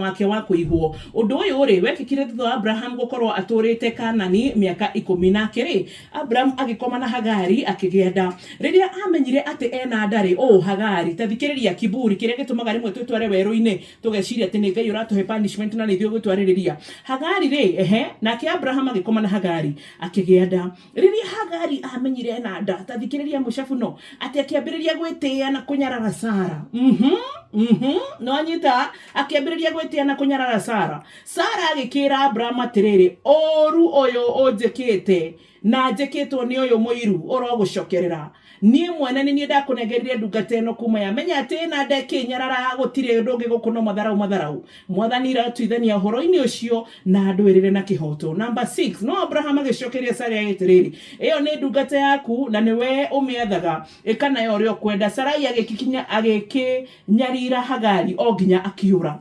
Wake wa kũigwo. Ũndũ ũyũ-rĩ, wekĩkire thutha wa Abrahamu gũkorũo atũũrĩte Kaanani mĩaka ikũmi. Nake-rĩ, Aburamu agĩkoma na Hagari, akĩgĩa nda. Rĩrĩa aamenyire atĩ e na nda-rĩ, ũũ, Hagari, ta thikĩrĩria, kiburi, kĩrĩa gĩtũmaga rĩmwe twĩtware werũ-inĩ, tũgeciria atĩ nĩ Ngai ũratũhe punishment na nĩ ithuĩ ũgwĩtwarĩrĩria. Hagari-rĩ, ehe, nake Abrahamu agĩkoma na Hagari, akĩgĩa nda. Rĩrĩa Hagari aamenyire ena nda, ta thikĩrĩria mũcabuno, atĩ akĩambĩrĩria gwĩtĩĩa na kũnyarara Sara. Mhm, mhm, nĩwanyita? Akĩambĩrĩria gwĩtĩĩa na kũnyarara Sara. Sara agĩkĩĩra Aburahamu atĩrĩrĩ, Ũũru ũyũ ũnjĩkĩte na njĩkĩtwo nĩ ũyũ mũiru ũrogũcokerera. Niĩ mwene nĩ niĩ ndakũnengerire ndungata ĩno kuuma yamenya atĩ ĩna nda ĩkĩnyarara, gũtirĩ ũndũ ũngĩ gũkũ no matharau matharau. Mwathani arotuithania ũhoro-inĩ ũcio na andũĩrĩre na kĩhooto. Number 6. No Aburahamu agĩcokeria Sarai atĩrĩrĩ, Ĩyo nĩ ndungata yaku, na nĩwe ũmĩathaga, ĩka nayo ũrĩa ũkwenda. Sarai agĩkĩnyarira Hagari o nginya akĩũra.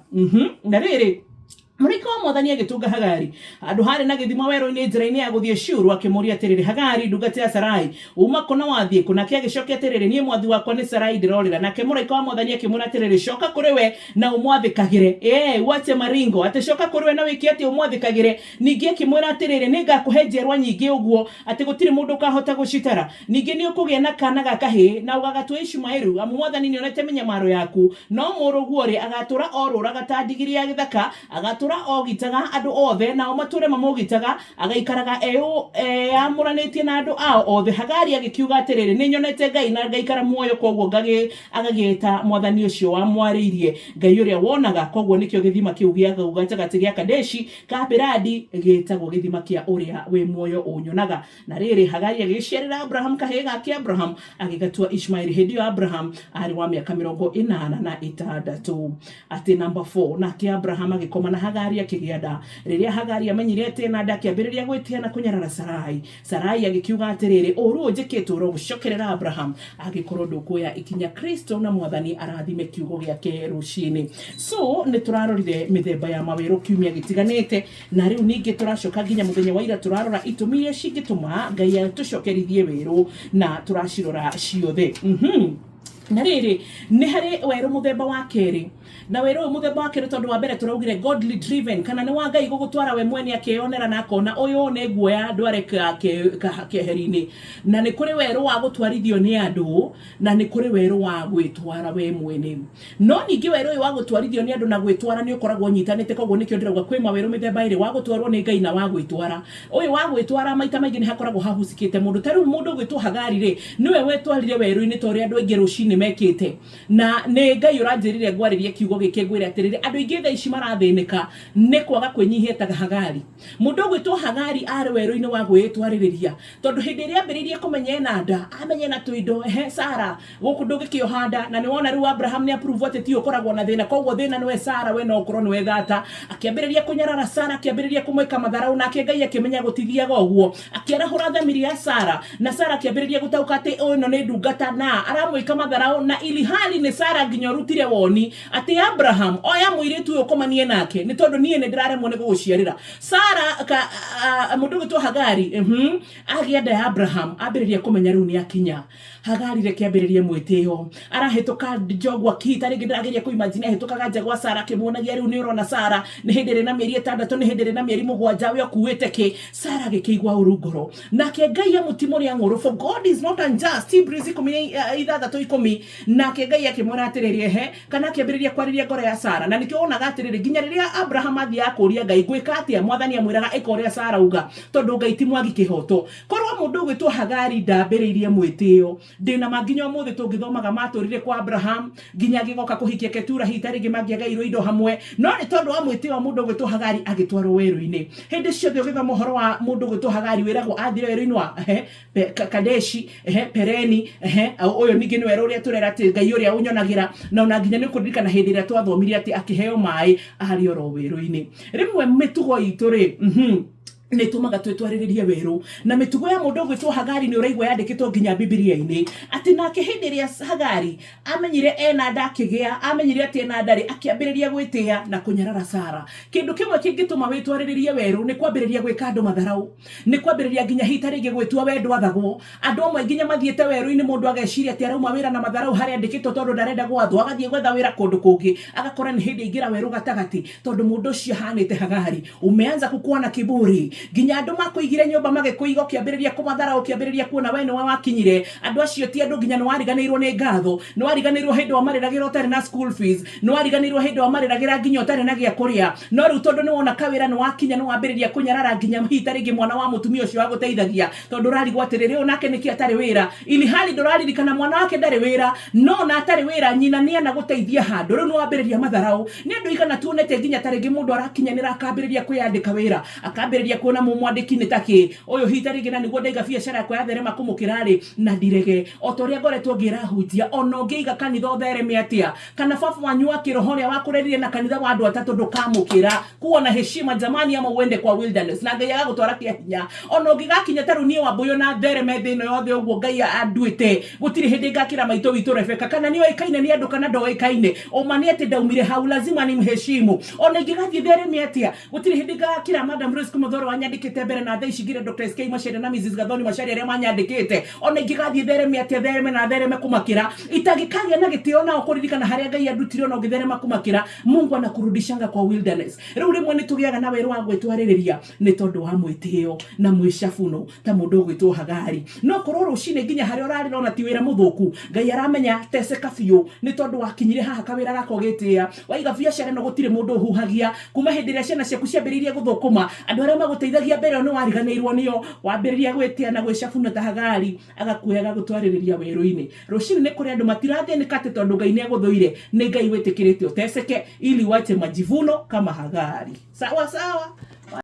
Na rĩrĩ, mũraika wa Mwathani agĩtũnga Hagari handũ haarĩ na gĩthima werũ-inĩ njĩra-inĩ ya gũthiĩ Shuru, akĩmũũria atĩrĩrĩ, Hagari, ndungata ya Sarai, uuma kũ na wathiĩ kũ? Nake agĩcokia atĩrĩrĩ, Niĩ mwathi wakwa nĩ Sarai ndĩrorĩra. Nake mũraika wa Mwathani akĩmwĩra atĩrĩrĩ, Coka kũrĩ we na ũmwathĩkagĩre. Ĩĩ, uache maringo, atĩ coka kũrĩ we na wĩke atĩ ũmwathĩkagĩre. Ningĩ akĩmwĩra atĩrĩrĩ, Nĩngakũhe njiarwa nyingĩ ũguo atĩ gũtirĩ mũndũ ũkaahota gũcitara. Ningĩ nĩũkũgĩa na kaana ga kahĩĩ, na ũgagatua Ishumaelu, amu Mwathani nĩonete mĩnyamaro yaku. No mũrũguo-rĩ, agaatũũra orũũraga ta ndigiri ya gĩthaka, agaatũũra ogitaga andũ othe, nao matũũre mamũũgitaga, agaikaraga eyamũranĩtie na andũ ao othe. Hagari agĩkiuga atĩrĩrĩ, Nĩnyonete Ngai na ngaikara muoyo, kwoguo agagĩĩta Mwathani ũcio wamwarĩirie, Ngai ũrĩa wonaga. Kwoguo nĩkĩo gĩthima kĩu gĩa kau gatagatĩ gĩa Kadeshi ka Beradi gĩĩtagwo Gĩthima kĩa Ũrĩa wĩ Muoyo Ũnyonaga. Na rĩrĩ, Hagari agĩgĩciarĩra Aburahamu kahĩĩ gake Aburahamu agĩgatua Ishumaeli. Hĩndĩ ĩyo Aburahamu aarĩ wa mĩaka 86. Atĩ number 4, nake Aburahamu agĩkoma na Hagari akĩgĩa nda. Rĩrĩa Hagari amenyire atĩ ena nda, akĩambĩrĩria gwĩtĩa na kũnyarara Sarai. Sarai agĩkiuga atĩrĩrĩ, Ũũru ũyũ njĩkĩtwo ũrogũcokerera Aburahamu, angĩkorwo ndũkuoya ikinya. Kristo na Mwathani arathime kiugo gĩake rũcinĩ. So, nĩ tũrarorire mĩthemba ya mawerũ kiumia gĩtiganĩte. Na rĩu ningĩ tũracoka nginya mũthenya wa ira tũrarora itũmi iria cingĩtũma Ngai atũcokerithie werũ na tũracirora ciothe. Na rĩrĩ, nĩ harĩ werũ mũthemba wa kerĩ. Na werũ ũyũ mũthemba wa kerĩ tondũ wa mbere tũraugire godly driven, kana nĩ wa Ngai gũgũtwara we mwene akeyonera na akona ũyũ nĩ nguoya ndware keheri-inĩ. Na nĩ kũrĩ werũ wa gũtwarithio nĩ andũ, na nĩ kũrĩ werũ wa gwĩtwara we mwene. No ningĩ werũ ũyũ wa gũtwarithio nĩ andũ na gwĩtwara nĩ ũkoragwo ũnyitanĩte, koguo nĩkĩo ndĩrauga kwĩ mawerũ mĩthemba ĩrĩ, wa gũtwarwo nĩ Ngai na wa gwĩtwara. Ũyũ wa gwĩtwara maita maingĩ nĩ hakoragwo hahucikĩte mũndũ. Ta rĩu mũndũ ũgwĩtwo Hagari rĩ, nĩwe wetwarire werũ-inĩ ta ũrĩa andũ aingĩ rũcinĩ mekĩte. Na nĩ Ngai ũranjĩrire ngwarĩrie kiugo gĩkĩ ngwĩre atĩrĩrĩ, andũ aingĩ thaa ici marathĩnĩka nĩ kwaga kwĩnyihia ta Hagari. Mũndũ ũgwĩtwo Hagari arĩ werũ-inĩ wa gwĩtwarĩrĩria, tondũ hĩndĩ ĩrĩa ambĩrĩirie kũmenya ena nda, amenya ena tũindo, ehe Sara, gũkũ ndũngĩkĩoha nda, na nĩwona rĩu Abraham nĩ approve atĩ tiwe ũkoragwo na thĩna, koguo thĩna nĩwe Sara, we no ũkorwo nĩwe thata. Akĩambĩrĩria kũnyarara Sara, akĩambĩrĩria kũmwĩka matharau, nake Ngai akĩmenya gũtithiaga ũguo, akĩarahũra thamiri ya Sara, na Sara akĩambĩrĩria gũtaũka atĩ ĩno nĩ ndungata na aramwĩka matharau, na ilihali nĩ Sara nginya ũrutire woni atĩ Abraham, oya mũirĩtu ũyũ ũkomanie nake, nĩ tondũ niĩ nĩ ndĩraremwo nĩ gũgũciarĩra. Sara ka, mũndũ ũgwĩtwo Hagari, agĩa nda ya Abraham, ambĩrĩria kũmenya rĩu nĩ akinya. Hagari reke ambĩrĩrie mwĩtĩo. Arahĩtũka njogua ki, ta rĩngĩ ndĩrageria kũ imagine ahĩtũkaga nja gwa Sara akĩmuonagia rĩu nĩ ũrona Sara, nĩ hĩndĩ ĩrĩ na mĩeri 6, nĩ hĩndĩ ĩrĩ na mĩeri 7, we ũkuĩte kĩ? Sara agĩkĩigua ũru ngoro. Nake Ngai amũtimũrĩa ng'ũrũ, for God is not unjust, Hebrews 16:10. Nake Ngai akĩmwĩra atĩrĩrĩ, ehe, kana akĩambĩrĩria kwarĩria ngoro ya Sara. Na nĩkĩo wonaga atĩrĩrĩ, nginya rĩrĩa Abraham athiaga kũũria Ngai, ngwĩka atĩa? Mwathani amwĩraga ĩka ũrĩa Sara auga, tondũ Ngai ti mwagi kĩhoto. Korwo mũndũ ũgwĩtwo Hagari ndambĩrĩirie mwĩtĩo, ndĩ na ma nginya ũmũthĩ tũngĩthomaga matũrire kwa Abraham, nginya agĩgoka kũhikia Ketura, hihi ta rĩngĩ mangĩagairwo indo hamwe, no nĩ tondũ wa mwĩtĩo wa mũndũ ũgwĩtwo Hagari agĩtwarwo werũ-inĩ. Hĩndĩ ciothe ũgĩthoma ũhoro wa mũndũ ũgwĩtwo Hagari wĩragwo athire werũ-inĩ wa ehe, Kadeshi, ehe, Pereni, ehe, ũyũ ningĩ nĩ werũ ũrĩa tũrera atĩ Ngai ũrĩa ũnyonagĩra, na ona nginya nĩ ũkũririkana hĩndĩ ĩrĩa twathomire atĩ akĩheo maĩ arĩ oro werũ-inĩ. Rĩmwe mĩtugo itũ rĩ, Nä tå maga twä twarä rä rie werå na mä tugo ya må ndå å gwä two Hagari. Nä å raigua yandä kä two nginya Bibilia-inä atä nake hä ndä ä rä a Hagari amenyire ena nda, akĩgĩa, amenyire atĩ ena nda rĩ, akĩambĩrĩria gwĩtĩa na kũnyarara Sara. Kĩndũ kĩmwe kĩngĩtũma wĩtwarĩrĩrie werũ nĩ kwambĩrĩria gwĩka andũ matharau, nĩ kwambĩrĩria nginya hita rĩngĩ gwĩtua we ndwathagwo. Andũ amwe nginya mathiĩte werũ-inĩ, mũndũ ageciria atĩ arauma wĩra na matharau harĩa andĩkĩtwo tondũ ndarenda gwathwo, agathiĩ gwetha wĩra kũndũ kũngĩ, agakora nĩ hĩndĩ aingĩra werũ gatagatĩ, tondũ mũndũ ũcio ahanĩte Hagari. Umeanza kukua na kiburi, nginya andũ makũigire nyũmba magĩkũiga, ũkĩambĩrĩria kũmathara, ũkĩambĩrĩria kuona we nĩwe wakinyire. Andũ acio ti andũ. Nginya nĩ wariganĩirwo nĩ ngatho, nĩ wariganĩirwo hĩndĩ wamarĩragĩra ũtarĩ na school fees, nĩ wariganĩirwo hĩndĩ wamarĩragĩra nginya ũtarĩ na gĩa kũrĩa. No rĩu tondũ nĩ wona kawĩra nĩ wakinya, nĩ wambĩrĩria kũnyarara nginya hita rĩngĩ mwana wa mũtumia ũcio wagũteithagia, tondũ ũrarigwo atĩrĩrĩ, ũyũ nake nĩkĩ atarĩ wĩra, ili hali ndũraririkana mwana wake ndarĩ wĩra, no na atarĩ wĩra nyina nĩ anagũteithia handũ. Rĩu nĩ wambĩrĩria matharau. Nĩ andũ igana tuonete nginya ta rĩngĩ mũndũ arakinyanĩra akambĩrĩria kwĩyandĩka wĩra, akambĩrĩria kuona mũmwandĩki nĩ takĩ ũyũ hita rĩngĩ, na nĩguo ndaiga biacara yakwa yatherema kũmũkĩra rĩ, na ndirege o ta ũrĩa ngoretwo ngĩrahunjia. Ona ũngĩiga kanitha ũthereme atĩa, kana baba wanyu wa kĩroho ũrĩa wakũrerire na kanitha wa andũ atatũ, ndũkamũkĩra. Kuwa na heshima jamani, ama uende kwa wilderness na Ngai agagũtwara kĩa hinya. Ona ũngĩgakinya ta rĩu niĩ Wambũyũ na thereme thĩ ĩno yothe ũguo Ngai anduĩte, gũtirĩ hĩndĩ ngakĩra maitũ witũ Rebeka, kana nĩ oĩkaine nĩ andũ kana ndoĩkaine. Ũma nĩ atĩ ndaumire hau, lazima ni mheshimu. Ona ingĩgathiĩ thereme atĩa, gũtirĩ hĩndĩ ngakĩra Madam Rose Kũmũthoro wanyandĩkĩte mbere na thaa ici ngire Dr. SK Macharia na Mrs. Gathoni Macharia arĩa manyandĩkĩte. Ona ingĩgathiĩ thereme atĩa, thereme na thereme kũmakĩra, itangĩkagĩa na gĩtĩo nao kũririkana harĩa Ngai andutire. Ona ũngĩtherema kũmakĩra, Mungu anakurudishanga kwa wilderness. Rĩu rĩmwe nĩ tũgĩaga na werũ wa gwĩtwarĩrĩria nĩ tondũ wa mwĩtĩo na mwĩcabuno ta mũndũ ũgwĩtwo Hagari. No korwo rũcinĩ nginya harĩa ũrarĩra ona ti wĩra mũthũku, Ngai aramenya teceka biũ nĩ tondũ wakinyire haha kawĩra gaka ũgĩtĩa, waiga biacara ĩno gũtirĩ mũndũ ũhuhagia. Kuma hĩndĩ ĩrĩa ciana ciaku ciambĩrĩirie gũthũkũma, andũ arĩa magũteithagia mbere ĩyo nĩ wariganĩirwo nĩo, wambĩrĩria gwĩtĩa na gwĩcabuna ta Hagari, agakuoya agagũtwarĩrĩria werũ-inĩ. Rũcinĩ nĩ kũrĩ andũ matirathĩnĩka atĩ tondũ Ngai nĩ agũthũire, nĩ Ngai wĩtĩkĩrĩte ũteceke ili wache majivuno kama Hagari. Sawa sawa.